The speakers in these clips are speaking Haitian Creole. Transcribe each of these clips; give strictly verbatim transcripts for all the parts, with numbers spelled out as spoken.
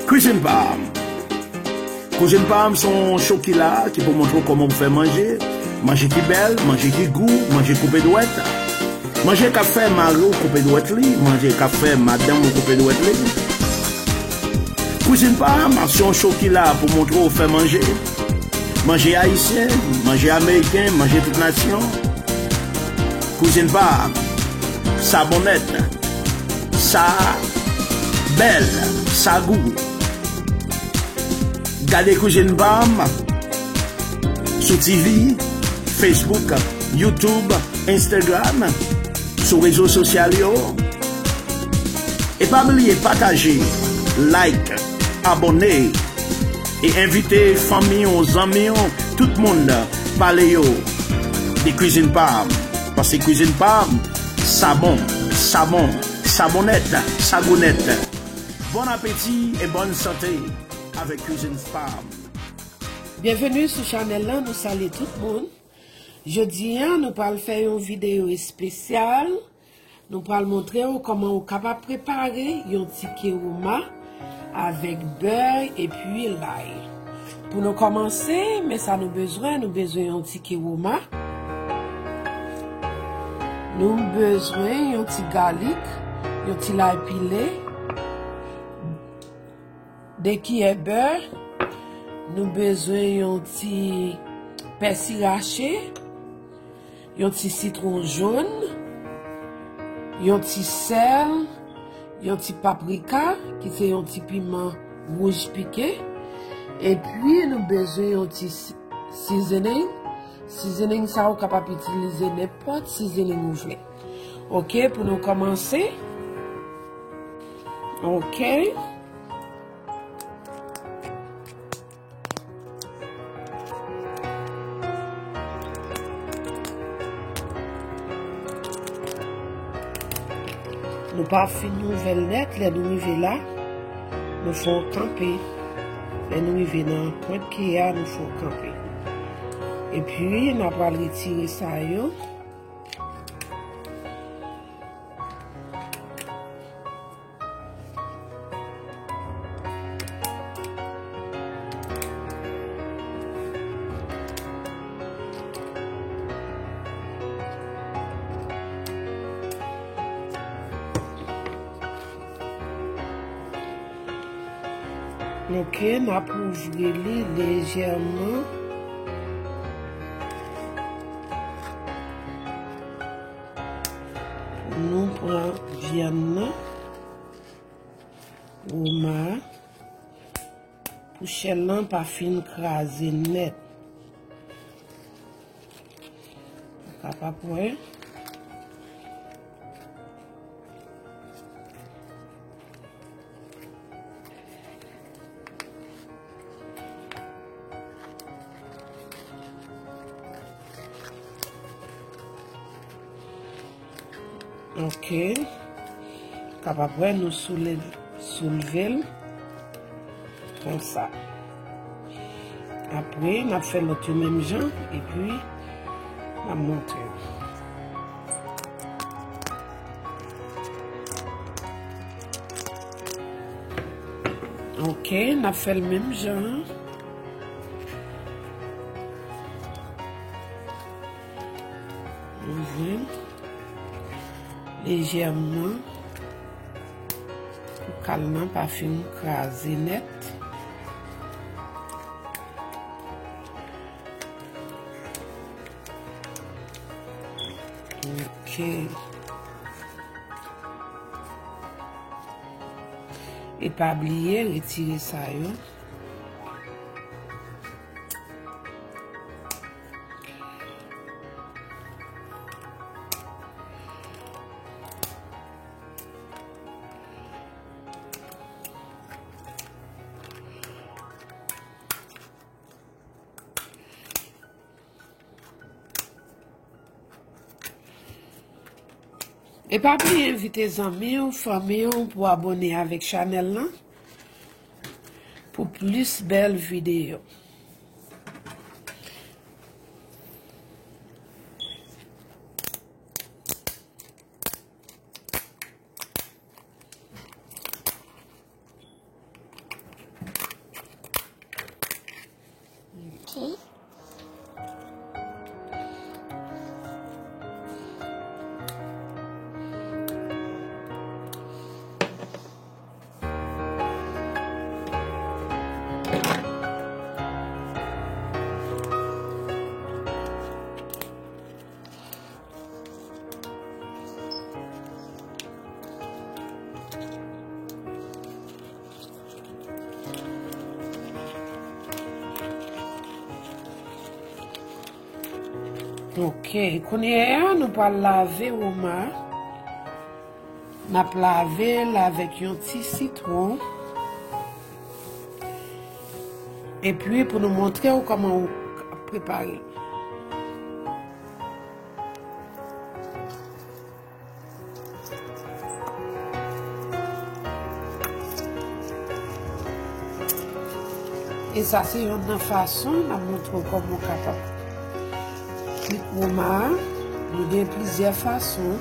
Kwizin pa m. Kwizin pa m se yon show ki la, ki pou montre w kòman pou fè manje. Manje ki bèl, manje ki gou, manje koupe dwèt. Manje k ap fè mari w koupe dwèt li, manje k ap fè madanm ou koupe dwèt li. Kwizin pa m se yon show ki la pou montre w fè manje. Manje ayisyen, manje ameriken, manje tout nasyon. Kwizin pa m, sa bon nèt. Sa bèl, sa gou. Gade Kwizin pa m sou T V, Facebook, YouTube, Instagram, sou rezo sosyal yo. E pa bliye pataje, like, abòne, e envite fanmi w, zanmi w, tout moun, pale yo de Kwizin pa m. Paske Kwizin pa m, sa bon, sa bon, sa bon nèt, sa gou nèt. Bon apeti e bòn sante avèk Kwizin pa m. Byenveni sou chanèl lan, nou salye tout moun. Jodi a, nou pral fè yon videyo espesyal. Nou pral montre w kòman ou kapab prepare yon ti kewoma avèk bè epi lay. Pou nou kòmanse, men sa nou bezwen, nou bezwen yon ti kewoma. Nou bezwen yon ti galik, yon ti lay pile, de kiyè bè. Nou bezwen yon ti pèsi rache, yon ti sitwon jòn, yon ti sèl, yon ti paprika, ki se yon ti piman wouj pike. Epi nou bezwen yon ti si-, seasoning. Seasoning sa ou kapab itilize nenpòt seasoning ou vle. Oke, pou nou kòmanse. Oke. Nou pa fin ouvè l nèt, lè nou rive la, nou fè yon kanpe. Lè nou rive nan pwent kiyè a, nou fè yon kanpe. Epi, n a pral retire sa yo. Oke, n ap ouvri li lejèman. Nou pran vyann nan, woma a, pou chè lan pa fin kraze nèt. Ou kapab wè. Oke. Kapab wè nou soule-, soulve l konsa. Apre, n ap fè lòt yo menm jan, epi n ap montre w. Oke, n ap fè l menm jan an. Ouvri l lejèman pou kal lan pa fin kraze nèt. Oke. E pa bliye retire sa yo. E pa bliye envite zanmi w, fanmi w pou abòne avèk chanèl lan pou plis bèl videyo. Ok, kounye a nou pral lave woma. N ap lave l avèk yon ti sitwon. Epi pou nou montre w kòman w prepare l. E sa se yonn nan fason n ap montre w kòman w kapab kwit woma a. Nou gen plizyè fason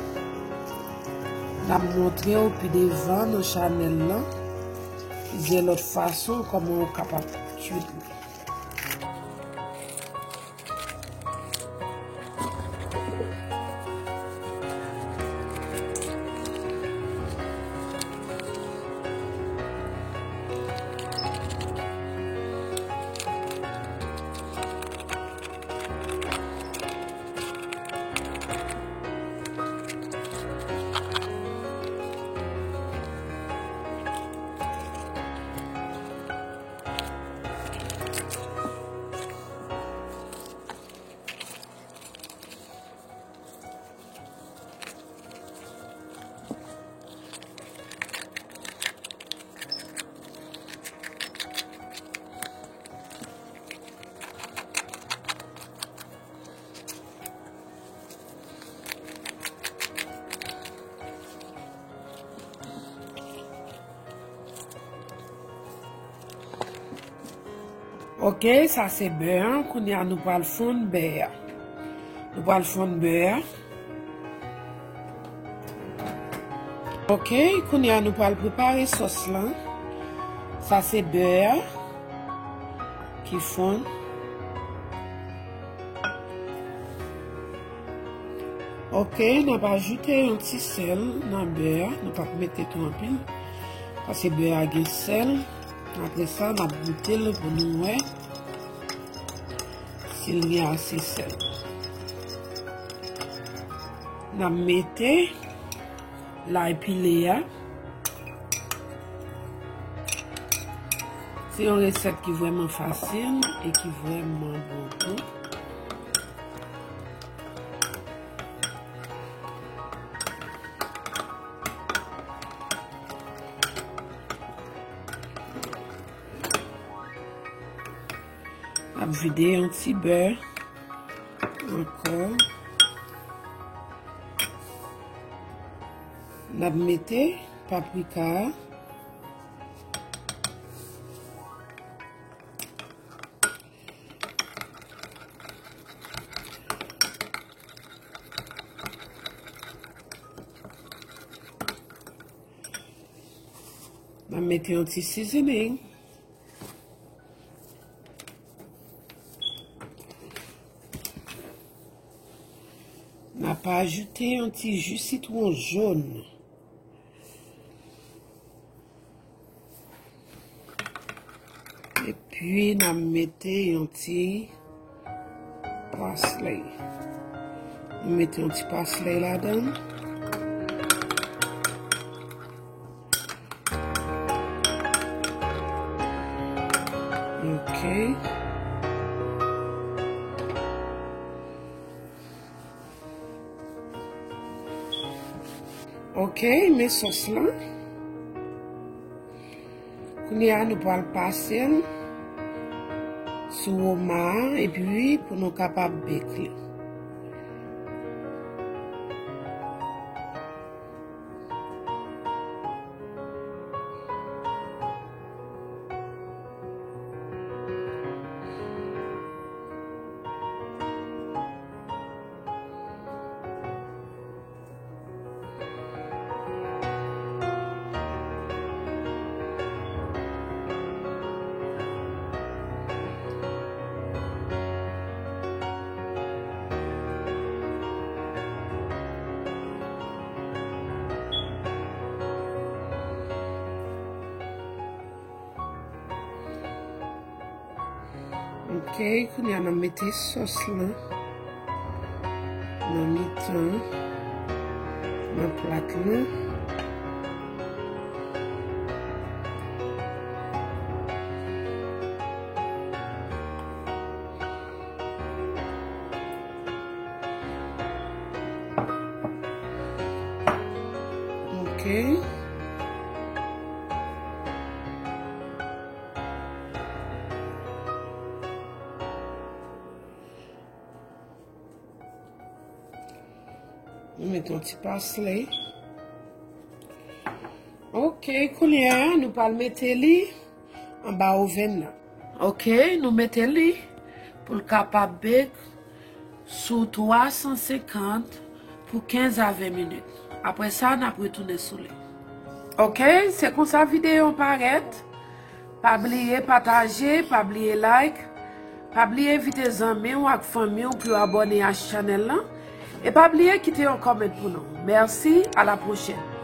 n ap montre w pi devan nan chanèl lan. Plizyè lòt fason kòman w kapab kwit li. Ok, sa se bè an. Kounye a nou pral fonn bè a. Nou pral fonn bè a. Ok, kounye a nou pral prepare sòs lan. Sa se bè a ki fonn. Ok, n ap ajoute yon ti sèl nan bè a. Nou p ap mete twò anpil, paske bè a gen sèl. Apre sa, n ap goute l pou nou wè si l gen ase sèl. N ap mete lay pile a. Se yon resèt ki vrèman fasil e ki vrèman bon tou. N ap vide yon ti bè ankò. N ap mete paprika a. N ap mete yon ti seasoning. N ap ajoute yon ti ji sitwon jòn. Epi n ap mete yon ti parsley. Nou mete yon ti parsley ladan. Ok. Ok, men sòs lan. Kounye a nou pral pase l sou woma a epi pou nou kapab bake li. Ok, kounye a n ap mete sòs lan nan mitan, nan plat lan. Nou met yon ti pasle. Ok, kounye a, nou pral mete li anba oven nan. Ok, nou mete li pou l kapab bake sou twa san senkant pou kenz a ven minit. Apre sa, n ap retounen sou li. Ok, se konsa videyo an parèt. Pa bliye pataje, pa bliye like, pa bliye envite zanmi w ak fanmi w pou yo abòne a chanèl lan. E pa bliye kite yon kòmant pou nou. Mèsi, a la pwochèn.